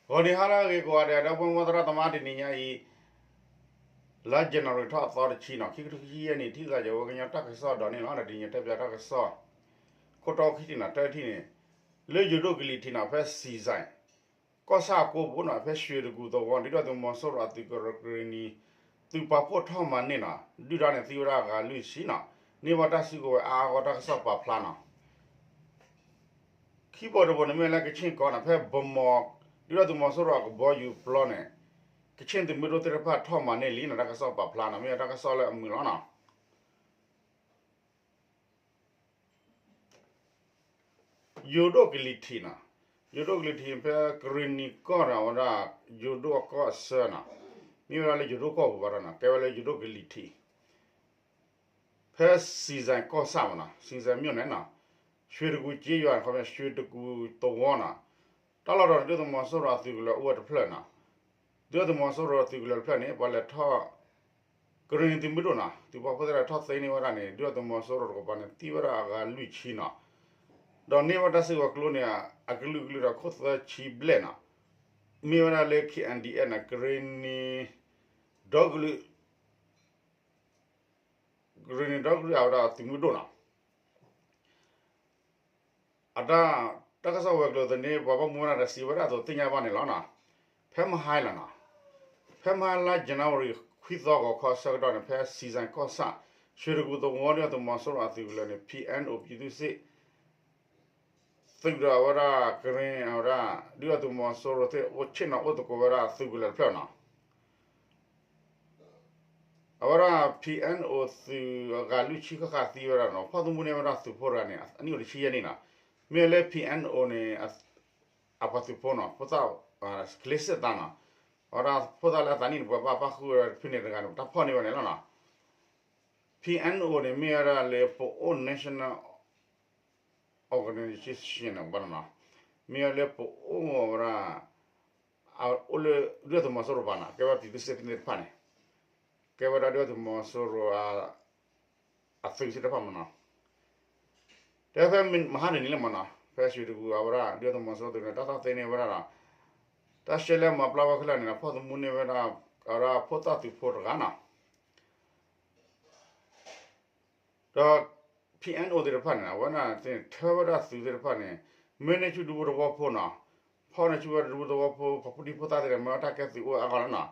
ဂီၤနံၤဟါလၢအဂ့ၤကိးဂၤဒဲး ဒီပုၢ်ဝဲၢ်သရၣ်သမါ တနံၤညါအံၤ လါ January ထီၣ်အသီတဆံနီၤ ခံကထိခံဆံယဲၢ်နံၣ် ထံၣ်သးယဝဲကညီတၢ်ကစီၣ်ဒီးန့ၣ်လီၤ. ဒီးတနံၤညါတဲပၠးတၢ်ကစီၣ် ခိၣ်တီခံထံၣ်နီၤ တၢထံၣ်န့ၣ် လၢယိၤဒိၣ်ကလံၤထံးနီၤ ဖဲစံၣ်စဲၣ် ကီၢ်ဆၣ်အကိပူၤနီၤ ဖဲရွှေတကူသဝီ ဒုၣ်ဒါသုးမီၤစိရိၤအသုးကရၢကရ့ၣ်နံၤ သုးပာ်ဖှိၣ်ထီၣ်မၤန့ၢ်နီၤ ဒုၣ်ဒါန့ၣ်သံဝဲဒၣ်အဂၤလွံၢ်ဆံနီၤ န့ၢ်ဘၣ်တၢ်စုကဝဲၤအါအါဂီၢ် တၢ်ကစီၣ်ပာ်ဖျါနီၤ ခံဘိတဘိန့ၣ်မ့ၢ်လၢကခ့ၣ်ကီးနီၤ ဖဲဗမီၤ ဒုၣ်ဒါသုးမီၤစိရိၤအကဘီယူၤပျီန့ၣ် ကခ့ၣ်သုးမုၢ်ဒိၣ်သ့ၣ်တဖၣ်ထီၣ်မၤန့ၢ်လံနီၤ တၢ်ကစီၣ်ပာ်ဖျါနီၤ မ့ၢ်တၢ်ကစီၣ်လၢအမုာ်လီၤနီၤ ယိၤဒိၣ်ကလံၤထံးနီၤ ယိၤဒိၣ်ကလံၤထံးဖဲကရ့ၣ်နံၤကီၢ်ဒီးဝဲဒၣ် ယိၤဒိၣ်အကီၢ်အဆၢနီၤ မ့ၢ်ဝဲဒၣ်လၢယိၤဒိၣ်ကီၢ်ပူၤဘၣ်ဒီးနီၤ ကဲဝဲလၢယိၤဒိၣ်ကလံၤထံး ဖဲစံၣ်စဲၣ်ကီၢ်ဆၣ်မနီၤ စံၣ်စဲၣ်မြို့န့ၣ်နီၤ ရွှေတကူကျေးရွာ ခီ ရွှေတကူသဝီနီၤ တၢ်လီၢ်ဒီးဒုၣ်ဒါသုးမီၤစိရိၤအသုးကလၢၤအိၣ်ဝဲတဖျၢၣ်နီၤ ဒုၣ်ဒါသုးမီၤစိရိၤအသုးကလၢၤတဖျၢၣ်န့ၣ် ပှၤလဲၤထီၣ် ကရ့ၣ်နံၤသုးမုၢ်ဒိၣ်နီၤ သုးပာ်ဖှိၣ်သ့ၣ်တဖၣ်ထီၣ်သ့န့ၢ်ဝဲဒၣ်န့ၣ် ဒုၣ်ဒါသုးမီၤစိရိၤတကပၤန့ၣ် သံဝဲဒၣ်အဂၤလွံၢ်ဆံနီၤ ဒီးန့ၢ်ဝဲတၢ်စုကဝဲၤကျိန့ၣ် အကလုာ်ကလုာ်ဒီးခိၣ်သၢဆံဘျဲၣ်နီၤ မ့ၢ်ဝဲဒၣ်လၢ K N D F နီၤ ကရ့ၣ်နံၤ ဒီကလုာ် ကရ့ၣ်နံၤဒီကလုာ်အဝဲဒၣ်သုးမုၢ်ဒိၣ်နီၤ အတၢ် တၢ်ကစီၣ်ဝဲၤကျိၤသန့ ပှၤဘၣ်မူဘၣ်ဒါဒီးစံးဝဲဒၣ်အသိး သ့ၣ်ညါဘၣ်န့ၣ်လီၤနီၤ ဖဲမဟါလီၤနီၤ ဖဲမဟါလါ January ခွံသီဂီၤခီအဆၢကတီၢ်န့ၣ် ဖဲစံၣ်စဲၣ်ကီၢ်ဆၣ် ရွှေတကူသဝီ ဒုၣ်ဒါသုးမီၤစိရိၤအသုးကလၢၤန့ၣ် P N O ပြည်သူ့စစ် သုးဒီးအဝဲဒၣ်ကရ့ၣ် အဝဲဒၣ် ဒုၣ်ဒါသုးမီၤစိရိၤသ့ၣ်အိၣ်ဆ့ၣ်နီၤအိၣ်သကိးဝဲဒၣ်သုးကလၢၤတဖျၢၣ်နီၤ အဝဲဒၣ် P N O သုးအဂၤလွံၢ်ဆံဃၣ်ဃၣ်သံဝဲဒၣ်နီၤ ဖီၣ်သမူန့ၢ်ဝဲဒၣ်သုးဖိတဂၤန့ၣ် အနံၣ်အိၣ်တဆံယဲၢ်နံၣ်နီၤ မ့ၢ်လၢ P N O န့ၣ် အပှၤသုးဖိနီၤ ဖိသၣ် ကလ့စ့ၣ်သးနီၤ အဝဲဒၣ်ဖိသၣ်လၢအသးနံၣ်န့ၣ် ပှၤဘၣ်ပၣ်ဃုာ်ဝဲဒၣ်ဖဲန့ၣ်တဂၤန့ၣ် တၢ်ဖီၣ်န့ၢ်ဝဲန့ၣ်လီၤနီၤ P N O န့ၣ် မ့ၢ်ဝဲဒၣ်လၢပအိၣ် National Organization န့ၣ်ဘၣ်နီၤ မ့ၢ်ဝဲလၢပအိၣ်ဝဲဒၣ် အိၣ်လၢဒုၣ်ဒါသုးမီၤစိရိၤဘၣ်နီၤ ကဲဝဲ ပြည်သူ့စစ် သ့ၣ်တဖၣ်န့ၣ် ကဲဝဲဒၣ်ဒုၣ်ဒါသုးမီၤစိရိၤ အသုးသ့ၣ်တဖၣ်မနီၤ တဲဖဲမဟါတနံၤလၢမနီၤ ဖဲရွှေတကူအဝဲဒၣ် ဒုၣ်ဒါသုးမီၤစိရိၤသုးန့ၣ် တၢ်ထီၣ်သ့န့ၢ်ဝဲဒၣ်ဒီး တၢ်ရှဲလဲမၤပျီဝဲခဲလၢာ်န့ၣ် ဖီၣ်သမူန့ၢ်ဝဲဒၣ် အဝဲဒၣ်ဖိသၣ်သုးဖိတဂၤနီၤ ဒီး P N O သ့ၣ်တဖၣ်န့ၣ် အဝဲဒၣ်သ့ၣ်န့ၣ် ထၢဝဲဒၣ်သုးသ့ၣ်တဖၣ်န့ၣ် မၢန့ၢ်ဆူၣ်ဒူဖိသဝီဖိနီၤ ဖီၣ်န့ၢ်ဆူၣ်ဝဲဒၣ်ဒူဖိသဝီဖိ ပှၤဖိဒံဖိသၣ်သ့ၣ်န့ၣ် မ့ၢ်ဝဲတၢ်ကဲသုးအိၣ်အါဂီၢ်လီၤနီၤ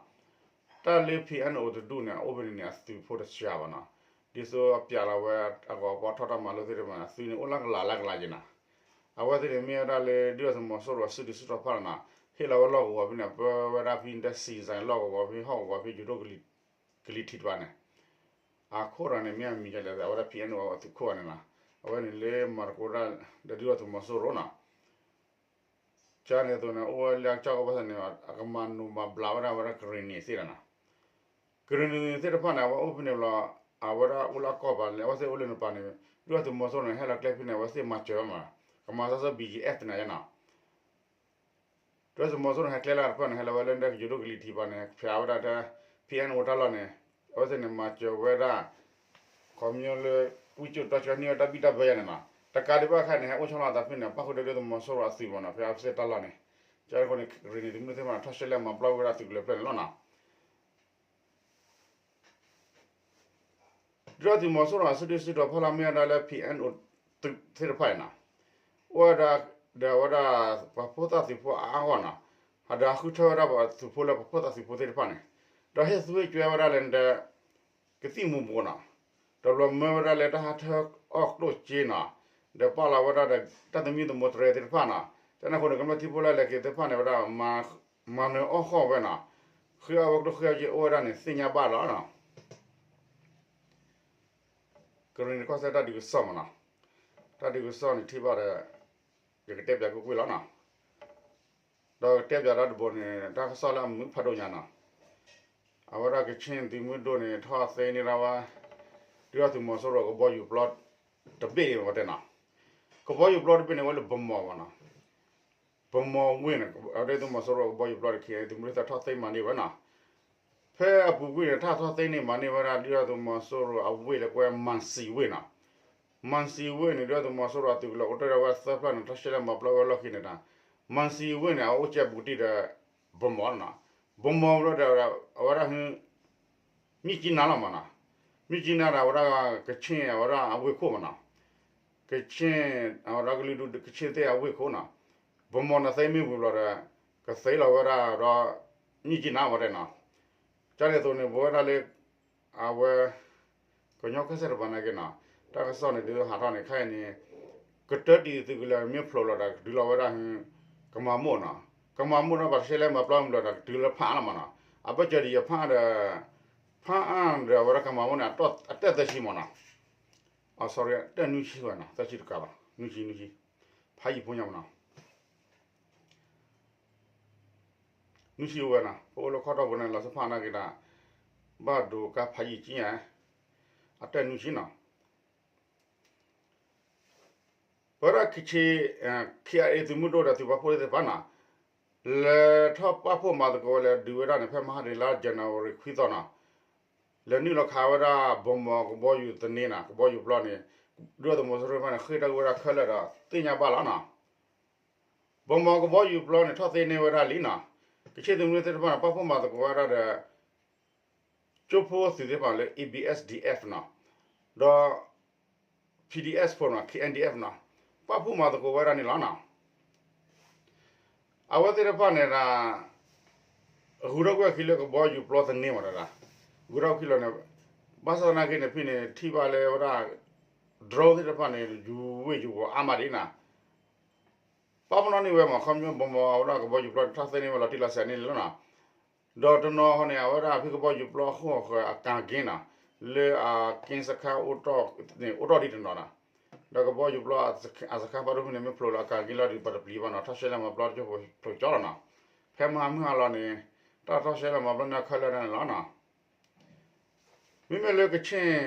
တၢ်လၢ P N O တဒူၣ်န့ၣ် အအိၣ်ဖဲန့ၣ်န့ၣ် အသုးဖိတစှၤဘၣ်နီၤ ဒ်သိးအပျဲလီၤဝဲအဂီၤပှၤထီၣ်တၢ်မၤလိသ့ၣ်တဖၣ်န့ၣ် အသုးန့ၣ်အိၣ်လၢကလၤလၢကလၤယဲနီၤ အဝဲသ့ၣ်န့ၣ်မ့ၢ်ဝဲဒၣ်လၢဒုၣ်ဒါသုးမီၤစိရိၤအစုဒုးစုတီၤဖးလီၤနီၤ ဟ့ၣ်လီၤဝဲလီၢ်ကဝီၤဖဲန့ၣ် ပၢဝဲဒၣ်ဖဲတၢ်စံၣ်စဲၣ်လီၢ်ကဝီၤဖဲဟီၣ်ကဝီၤဖဲယိၤဒိၣ်ကလံၤထံးတဖၣ်န့ၣ် အခိၣ်တဂၤန့ၣ် မ့ၢ်အမံၤဒ်လဲၣ် အဝဲဒၣ် P N O အသုးခိၣ်ဂၤန့ၣ်နီၤ အဝဲန့ၣ်လၢမၤသကိးဒၣ် ဒီးဒုၣ်ဒါသုးမီၤစိရိၤနီၤ ကန့ၣ်အသိးန့ၣ် အိၣ်ဝဲလၢအကစၢ်ကီၢ်ဘၣ်ဆၣ်န့ၣ် အကမၤနူၤမၤဘျးဝဲဒၣ်ဝဲဒၣ်ကရ့ၣ်နံၤသ့ၣ်ဒီးနီၤ ကရ့ၣ်နံၤသ့ၣ်တဖၣ်န့ၣ် အဝဲအိၣ်ဖဲန့ၣ်လီၤ အဝဲဒၣ်အိၣ်လၢအကီၢ်ဘၣ်လဲၣ် အဝဲသ့ၣ်အိၣ်လၢနပၤန့ၣ် ဒုၣ်ဒါသုးမီၤစိရိၤန့ၣ် ဟဲလီၤကျဲဖဲန့ၣ် အဝဲသ့ၣ်မၤစၢၤဝဲမး ကမၤစၢၤစၢၤ B G F သ့ၣ်န့ၣ်ယဲနီၤ ဒုၣ်ဒါသုးမီၤစိရိၤန့ၣ် ဟဲကျဲလၢတဖျၢၣ်န့ၣ် ဟဲလီၤဝဲလၢဒၣ်ယိၤဒိၣ်ကလံၤထံးဘၣ်န့ၣ် ဖျဲးဝဲဒၣ်တၢ် P N O တၢ်လီၢ်န့ၣ် အဝဲသ့ၣ်န့ၣ် မၤစၢၤဝဲဒၣ် ခီပညီလၢ ဝံစိာ်တီဆှၢန့ၢ်ဝဲတၢ်ဘံၣ်တၢ်ဘၢယဲန့ၣ်နီၤ တကးဒံးဘၣ်ခဲအံၤန့ၣ် ဟဲအိၣ်ဆီလီၤအသးဖဲန့ၣ် ပၣ်ဃုာ်ဒီးဒုၣ်ဒါသုးမီၤစိရိၤအသုးမနီၤ ဖဲအဝဲသ့ၣ်တၢ်လီၢ်န့ၣ် ကန့ၣ်အဃိန့ၣ် ကရ့ၣ်နံၤသုးမုၢ်သ့ၣ်တဖၣ်န့ၣ် ထီၣ်ရှဲလဲၣ်မၤပျီဝဲဒၣ်သုးကလၢၤဖျၢၣ်န့ၣ်လီၤနီၤ ဒုၣ်ဒါသုးမီၤစိရိၤအစုဒုးစုတီၤဖးလီၤမ့ၢ်ဝဲဒၣ်လၢ P N O သုးသ့ၣ်တဖၣ်အံၤနီၤ အိၣ်ဝဲဒၣ်ဒီးဝဲဒၣ် ပှၤဖိသၣ်သုးဖိအါအါဂီၢ်နီၤ ဒီးဃုထၢဝဲဒၣ်ပှၤသုးဖိလၢပှၤဖိသၣ်သုးဖိသ့ၣ်တဖၣ်န့ၣ် ဒီးဟ့ၣ်သူဟ့ၣ်ကွဲဝဲဒၣ်လၢ ကသံၣ်မူၤဘှီးနီၤ ဒီးဘျီမၢဝဲဒၣ်လၢတၢ်ဟးထၢအီၣ်ကျိၣ်စ့နီၤ ဒီးပာ်လီၤဝဲဒၣ်ဒီး တၢ်သမံသမိးတြဲၤသ့ၣ်တဖၣ်နီၤ ကန့ၣ်အဃိန့ၣ် ကမျၢၢ်ထံဖိလၢလဲၤက့ၤသ့ၣ်တဖၣ်န့ၣ်ဝဲဒၣ် မၤနၢၤအီၣ်ဃီၣ်ဝဲနီၤ ဃ့အီၣ်ဝဲကျိၣ်ဃ့အီၣ်စ့အိၣ်ဝဲဒၣ်န့ၣ် သ့ၣ်ညါဘၣ်လီၤနီၤ ကရ့ၣ်နံၤကီၢ်စဲၣ်တၢ်ဒုးကစီၣ်မနီၤ တၢ်ဒုးကစီၣ်န့ၣ်ထံၣ်ဘၣ်ဒီး ယကတဲပၠးကွ့ၢ်ကွ့ၢ်လီၤနီၤ ဒီးကတဲပၠးတၢ်တဘိန့ၣ် တၢ်ကစီၣ်လၢအမုာ်ဖးဒိၣ်ညါနီၤ အဝဲဒၣ်ကခ့ၣ်သုးမုၢ်ဒိၣ်န့ၣ် ထီၣ်သ့န့ၢ်ဒၣ်ဝဲ ဒုၣ်ဒါသုးမီၤစိရိၤကဘီယူၤပျီ တဘ့ၣ်န့ၣ်ဝဲတဲနီၤ ကဘီယူၤပျီတဘ့ၣ်န့ၣ် ဝဲလၢဗမီၤဘၣ်နီၤ ဗမီၤဝ့ၢ်န့ၣ် အဝဲဒၣ်သုးမီၤစိရိၤကဘီယူၤပျီတခ့ၣ်သုးမုၢ်ဒိၣ်သ့ၣ်ထီၣ်သ့မၤန့ၢ်ဝဲနီၤ ဖဲအပူၤကွံာ်န့ၣ် တၢ်ထီၣ်သ့န့ၢ်မၤန့ၢ်ဝဲဒၣ် ဒုၣ်ဒါသုးမီၤစိရိၤအဝ့ၢ်လၢကဝဲမၣ်စံၤဝ့ၢ်နီၤ မၣ်စံၤဝ့ၢ်န့ၣ် ဒုၣ်ဒါသုးမီၤစိရိၤအသုးကလၢၤအိၣ်တ့ၢ်ဒၣ်ဝဲသၢဖျၢၣ်န့ၣ် ထီၣ်ရှဲလဲၣ်မၤပျီဝဲလီၢ်ခံန့ၣ်ဒီး မၣ်စံၤဝ့ၢ်န့ၣ် အအိၣ်ကဲပူၤတံၢ်ဒီး ဘီမီၢ်နီၤ, ဘီမီၢ်ဝဲဒီး အဝဲဒၣ် မြစ်ကြီးနားလီၤမးနီၤ, မြစ်ကြီးနားဒီး အဝဲဒၣ် ကချ့ၣ် အဝဲဒၣ်အဝ့ၢ်ခိၣ်မးနီၤ, ကချ့ၣ် အဝဲဒၣ်ကလုာ်ဒူၣ် ကချ့ၣ်သ့ၣ်အဝ့ၢ်ခိၣ်နီၤ, ဘီမီၢ်န့ၣ်သ့မ့ၢ်ဝံၤဘျီဒီး ကသ့လီၤဝဲဒၣ်ဒီး မြစ်ကြီးနားဝဲဒၣ်နီၤ, ကန့ၣ်အသိးန့ၣ် ပဝဲဒၣ်လၢ အဝဲ ကညီကစၢ်တပၤနာ်က့နီၤ, တၢ်ကစီၣ်န့ၣ် ဒ်သိးဟးထီၣ်န့ၣ် ခဲအံၤန့ၣ် ကတၢၢ်တံၤသုးကလၢၤမ့ၢ်ဖျိးလီၤဒီး ကတုၤလီၤဝဲဒၣ် ကမၤမိၣ်နီၤ, ကမၤမိၣ်ဒီး ဘၣ်တၢ်ရှဲလဲမၤပျီမုၢ်လီၤဒီး ကတုၤလၢဖးအါလီၤမးနီၤ, အဘၢၣ်စၢၤဒ်ယဖးအါဒီး ဖးအါဒီး အဝဲဒၣ်ကမၤမိၣ်န့ၣ် အတၢၢ်သၢဆံမးနီၤ, အ sorry တၢၢ်နွံဆံဝဲနီၤ, သၢဆံတကးဘၣ် နွံဆံ နွံဆံ, ဖးယံာ်ဖိညါမးနီၤ နွံဆံအိၣ်ဝဲနီၤ, ပအိၣ်လၢခီၣ်ထီၣ်ပူၤန့ၣ် လီၤစ့ၢ်ဖးနာ်က့ၤဒၣ် ဘၣ်ဒိကါဖးယံာ်ကံညါ, အတၢၢ်နွံဆံနီၤ, ပဝဲဒၣ် KIA သုးမုၢ်ဒိၣ်ဒီးသုးပာ်ဖှိၣ်သ့ၣ်တဖၣ်နီၤ, လဲၤထီၣ်ပာ်ဖှိၣ်မၤသကိးဝဲလၢဒုးဝဲဒၣ်န့ၣ် ဖဲမဟါန့ၣ် လါ January ခွံသီနီၤ, လဲၤနုာ်လီၤခးဝဲဒၣ် ဘီမီၢ်ကဘီယူၤသန့နီၤ, ကဘီယူၤပျီန့ၣ် ဒုၣ်ဒါသုးမီၤစိရိၤတဖၣ်န့ၣ် ဃ့ၢ်ထီၣ်ကွံာ်ဝဲဒၣ်ခဲလၢာ်ဒီး သ့ၣ်ညါဘၣ်လီၤနီၤ ဘီမီၢ်ကဘီယူၤပျီန့ၣ် ထီၣ်သ့န့ၢ်ဝဲဒၣ်လံနီၤ, ကချ့ၣ်သုးမုၢ်သ့ၣ်တဖၣ်န့ၣ် ပာ်ဖှိၣ်မၤသကိးဝဲဒၣ်ဒီး ကၠိဖိသုးသ့ၣ်တဖၣ်လၢ A B S D F နီၤ, ဒီး P D S ဖိနီၤ K N D F နီၤ, ပာ်ဖှိၣ်မၤသကိးဝဲဒၣ်န့ၣ်လီၤနီၤ, အဝဲသ့ၣ်တဖၣ်န့ၣ်ဒၣ် ဂုၤထီၣ်ကွံာ်အခံလၢကဘီယူၤပျီသန့မးတဒၣ်, ဂုၤထီၣ်ခံလီၤန့ၣ်, ဘၣ်ဆၣ်သနာ်က့န့ၣ် ဖဲန့ၣ် ထံၣ်ဘၣ်လၢဝဲဒၣ် drone သ့ၣ်တဖၣ်န့ၣ် ယူၤဝ့ၢ်ယူၤဝီၤအါမးဒ်နီၤ, ပာ်ပနီၣ်န့ၢ်ဝဲမး ခီဖျိဘီမီၢ်အဝဲဒၣ်ကဘီယူၤပျီန့ၣ် ထီၣ်သ့န့ၢ်ဝဲလီၤတံၢ်လီၤဆဲးန့ၣ်လီၤနီၤ, ဒီးတနီၤဟီန့ၣ် အဝဲဒၣ်ဖဲကဘီယူၤပျီအဃိအဃၢၤအကၤက့ၤနီၤ, လၢအက့စခါန့ၣ် အိၣ်ထီၣ်ဒ်တနီၤနီၤ, ဒီးကဘီယူၤပျီအစခါဖးဒိၣ်ဖဲန့ၣ် မ့ၢ်ဖျိလၢအကၤက့ၤလီၤဒီး ပှၤတပျံၤဘၣ်နီၤ, ထီၣ်ရှဲလဲမၤပျီတကၠိဖိဖျိးကၠီလီၤနီၤ, ဖဲမဟါမုၢ်ဟါလီၤန့ၣ် တၢ်ထီၣ်ရှဲလဲမၤပျီန့ၣ်ခဲလၢာ်န့ၣ်လီၤနီၤ မ့မ့ၢ်လၢကချ့ၣ်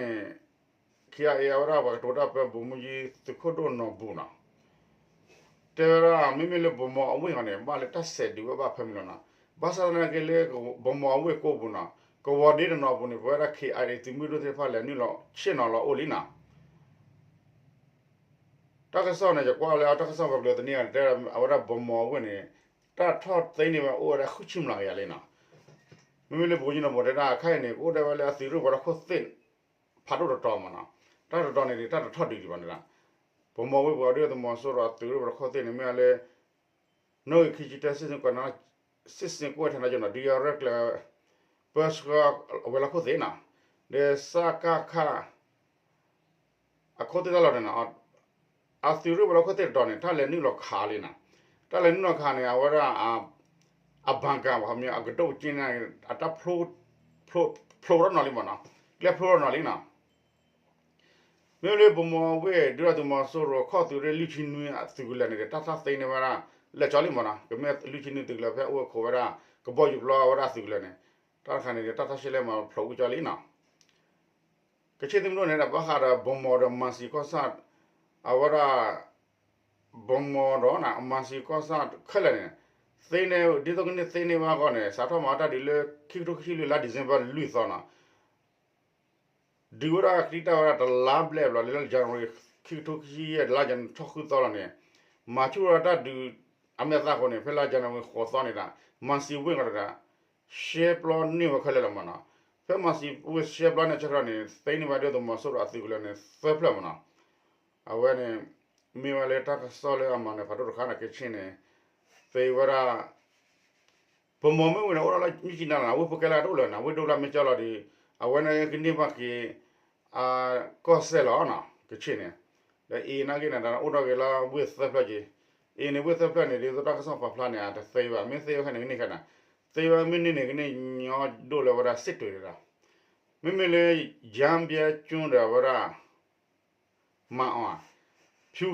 KIA အဝဲဒၣ်ပှၤကတိၤတၢ်ပၢ ဗိုလ်မှူးကြီးသုးခိၣ်ဒိၣ်နီၢ်ဘူၣ်နီၤ, တဲဝဲဒၣ် မ့မ့ၢ်လၢဘီမီၢ်အဝ့ၢ်အီၤန့ၣ် ဘၣ်လၢတၢ်စဲးဒုးဝဲဘၣ်ဖဲမုၢ်လီၤနီၤ, ဘၣ်ဆၣ်သနာ်က့လၢ ဘီမီၢ်အဝ့ၢ်ကိးပူၤနီၤ, ကဝီၤဒ့တနီၤပူၤန့ၣ် ပဝဲဒၣ် KIA သုးမုၢ်ဒိၣ်သ့ၣ်တဖၣ်လဲၤနုာ်လီၤဆ့ၣ်နီၤလီၤအိၣ်လံနီၤ တၢ်ကစီၣ်န့ၣ် ယကွၢ်လၢတၢ်ကစီၣ်ပှၤကလုာ်သန့အီၤန့ၣ် တဲအဝဲဒၣ်ဘီမီၢ်အဝ့ၢ်န့ၣ် တၢ်ထီၣ်သ့န့ၢ်ဝဲအိၣ်ဝဲဒၣ်ဃုဆံမျးကယၤလံနီၤ, မ့မ့ၢ်လၢဘိးကၠံနီၤ ဘိးတဲဒၣ်ခဲအံၤန့ၣ် ကအိၣ်ဒၣ်ဝဲလၢအသုးရ့ၣ်ပှၤလၢခိၣ်သ့ၣ် ဖးဒိၣ်တတီၤမးနီၤ, တၢ်တတီၤန့ၣ် တၢ်တထီၣ်ဒုးဒံးဘၣ်န့ၣ်ဒၣ်, ဘီမီၢ်ဝ့ၢ်ပှၤဒုၣ်ဒါသုးမီၤစိရိၤအသုးရ့ၣ်ပှၤလၢခိၣ်သ့ၣ်န့ၣ် မ့ၢ်ဝဲလၢ နီၣ်ဂံၢ်ခံဆံတၢ စစ်ဆင်ကွပ်ကဲထဏ်က့ၤနီၤ ဒုးယၤရဲၣ်ကျဲၤ ပၢဆှၢအဝဲလၢခိၣ်သ့ၣ်နီၤ, ဒီးစကခ အခိၣ်သ့ၣ်တၢ်လီၢ်န့ၣ်နီၤ, အသုးရ့ၣ်ပှၤလၢခိၣ်သ့ၣ်တတီၤန့ၣ် တၢ်လဲၤနုာ်လီၤခးလံနီၤ, တၢ်လဲၤနုာ်လီၤခးန့ၣ် အဝဲဒၣ် အဘၣ်ကၣ်ဘၣ် ခီမ့ၢ် အကဒိၣ်က့န့ၣ် အတၢ်ဖျိထီၣ်နီၤလံမးနီၤ, ကျဲဖျိထီၣ်နီၤလံနီၤ မ့မ့ၢ်လၢဘီမီၢ်ဝ့ၢ် ဒုၣ်ဒါသုးမီၤစိရိၤခီၣ်သုးရ့ၣ်လွံၢ်ဆံနွံအသုးကလၢၤန့ၣ်ဒီး တၢ်ထီၣ်သ့န့ၢ်ဝဲဒၣ် လၢာ်ကၠီလံမးနီၤ, ကမ့ၢ်လွံၢ်ဆံနွံသုးကလၢၤဖဲအိၣ်ဝဲခိးဝဲဒၣ် ကဘီယူၤပျီဝဲဒၣ်သုးကလၢၤန့ၣ်, တၢ်တခါန့ၣ်ဒီး တၢ်ထီၣ်ရှဲလဲၣ်မၤဖျိးဝံၣ်ကၠီလံနီၤ. ကဆ့ၣ်သုးမုၢ်ဒိၣ်န့ၣ်ဒီး ဘၣ်ဃးဒီးဘီမီၢ်ဒီးမၤစံၤကီၢ်ဆၣ် အဝဲဒၣ် ဘီမီၢ်ဒီးမၤစံၤကီၢ်ဆၣ်ခဲလၢာ်န့ၣ် သ့န့ၢ် ဒ်သိးကန့ၢ်သ့န့ၢ်ဘၣ်အဂီၢ်န့ၣ် စးထီၣ်မၤတၢ်ဒုးလၢ ခံကထိခံဆံလွံၢ် လါ December လွံၢ်သီနီၤ ဒုးဝဲဒၣ်ကတံာ်တၢ်ဝဲဒၣ်တလါဘျဲၣ်ဘျီ လၢလါ January ခံကထိခံဆံယဲၢ် လါ January ထီၣ်ဃုသီလီၤန့ၣ် မၤဆူၣ်ဝဲဒၣ်တၢ်ဒုးအမဲာ်သၣ်အဃိန့ၣ် ဖဲလါ January ဃိးသီန့ၣ်ဒီး မၤစံၤဝ့ၢ်ကီးတဂၤ ရှဲပျီန့ၢ်ဝဲခဲလၢာ်လီၤမးနီၤ. ဖဲမၤစံၤဝ့ၢ်ရှဲပျီန့ၢ်ဆၢကတီၢ်န့ၣ် သ့န့ၢ်ဝဲဒၣ်သုးမီၤစိရိၤအသုးကလၢၤန့ၣ် သၢဖျၢၣ်မးနီၤ. အဝဲန့ၣ် မ့ၢ်ဝဲလၢတၢ်ကစီၣ်လၢအမၤနၢၤဖးဒိၣ်တခါန့ၣ် ကဆ့ၣ်န့ၣ် သ့ဝဲဒၣ် ပမီၤမ့ၢ်ဝံၤန့ၣ် အိၣ်ဒီးလၢမြစ်ကြီးနားနီၤ ဝ့ၢ်ဖိကဲလၢတအိၣ်လၢၤနီၤ ဝ့ၢ်ဒိၣ်လၢမဲာ်ကၠီလီၤဒီး အဝဲန့ၣ်ကန့ၢ်ဘၣ်က့ၤ ကီၢ်စဲၣ်လီၤနီၤ ကဆ့ၣ်န့ၣ် ဒီးအံၤနာ်က့န့ၣ် တၢ်အိၣ်ထီၣ်က့ၤလၢဝ့ၢ်သၢဖျၢၣ်က့ၤ အံၤန့ၣ် ဝ့ၢ်သၢဖျၢၣ်န့ၣ် ဒ်သိးတၢ်ကစီၣ်ပာ်ဖျါန့ၣ် အတသ့ဘၣ် မ့ၢ်သ့ဝဲခဲန့ၣ် ကန့ၢ်ခဲန့ၣ် သ့ဝဲမ့ၢ်န့ၢ်န့ၣ် ကန့ၢ်ညီဒိၣ်လၢဝဲဒၣ်စစ်တွေန့ၣ်ဒီး မ့မ့ၢ်လၢ ယါဘျါကၠိဒီးဝဲဒၣ် မၤအီၤ ဖၠူ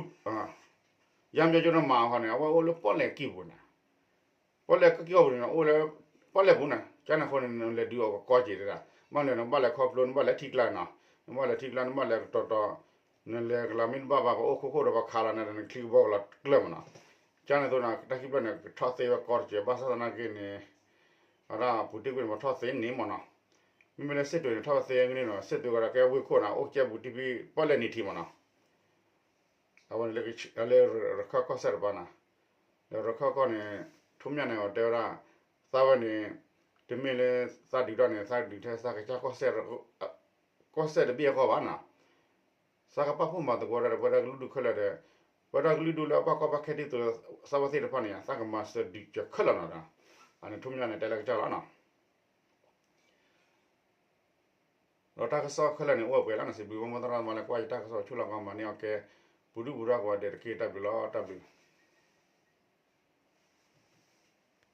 ယါဘျါကၠိဒီးမၤအီၤခီန့ၣ် အဝဲအိၣ်လၢပီၣ်လဲၣ်ကံၢ်ပူၤန့ၣ် ပီၣ်လဲၣ်ကံၢ်ပူၤန့ၣ် အိၣ်လၢ ပီၣ်လဲၣ်ပူၤန့ၣ် ကန့ၣ်အဃိန့ၣ် နလဲၤဒုးအီၤကကီက့ၤတဒၣ် ဘၣ်လဲၣ်နဘၣ်လဲၤခီဖျိ နဘၣ်လဲၤထံကျါနီၤ နဘၣ်လဲၤထံကျါ နဘၣ်လဲၤကတီၤတီၤ နလဲၤကလၤမ့ၢ်နဘၣ်ဘၣ် ပအိၣ်ခိၣ်ခိၣ်ဒီးပခးလီၤန့ၣ် နချံကဘီကလီၤကျၢၢ်မးနီၤ ကန့ၣ်အသိးန့ၣ် တၢ်ခံဖျၢၣ်န့ၣ် ကထီၣ်သ့ဝဲကီတက့ၢ် ဘၣ်ဆၣ်သနာ်က့န့ၣ် အဝဲဒၣ်ပူၤတ့ၢ်ကွံာ်န့ၣ် ပထီၣ်သ့န့ၣ်မးနီၤ မ့မ့ၢ်လၢစစ်တွေန့ၣ် ထီၣ်သ့န့ၣ်နီၤ စစ်တွေဝဲဒၣ်ကဲဝ့ၢ်ခိၣ်န့ၣ် အိၣ်ကဲပူၤတ့ၢ်ဖံးပီၣ်လဲၣ်နံၤထံးမးနီၤ အဝဲန့ၣ်လၢရခၢၣ်ကီၢ်စဲၣ်တပၤနီၤ ဒီးရခၢၣ်ကီၢ်န့ၣ် ထူမၠၣ်န့ၣ်အီၤတဲဝဲဒၣ် သးဝဲန့ၣ် တမ့ၢ်လၢသးဒုးထီၣ်န့ၣ် သးဒုးထဲသးကစၢ်ကီၢ်စဲၣ်တဘ့ၣ်အဂီၢ်ဘၣ်နီၤ. သးကပာ်ဖှိၣ်မၤသကိးဒီးပဝဲဒၣ်ကလုာ်ဒူၣ်ခဲလၢာ်ဒီး ပဝဲဒၣ်ကလုာ်ဒူၣ်လၢအဘၣ်ကီဘၣ်ခဲဒ်သိးသးဝဲသ့ၣ်တဖၣ်န့ၣ် သးကမၤစၢၤဒုးစၢၤခဲလၢာ်နီၤ. အန့ၣ်ထူမီန့ၣ် တဲလၢကစၢ်လီၤနီၤ. ဒီးတၢ်ကစီၣ်ခဲလၢာ်န့ၣ် အိၣ်ဝဲပှဲၤလီၤနီၤ. စံးဘျုးဘၣ်မိၢ်သရၣ်သမါလၢကွၢ်ယတၢ်ကစီၣ်ဆူၣ်လီၤကီး မၤန့ၢ်အီၤကဲ ပူၤဒုၣ်ပူၤဒါကိးဂၤဒဲးတက့ၢ်. တၢ်ဘျုးလီၤ. တၢ်ဘျုး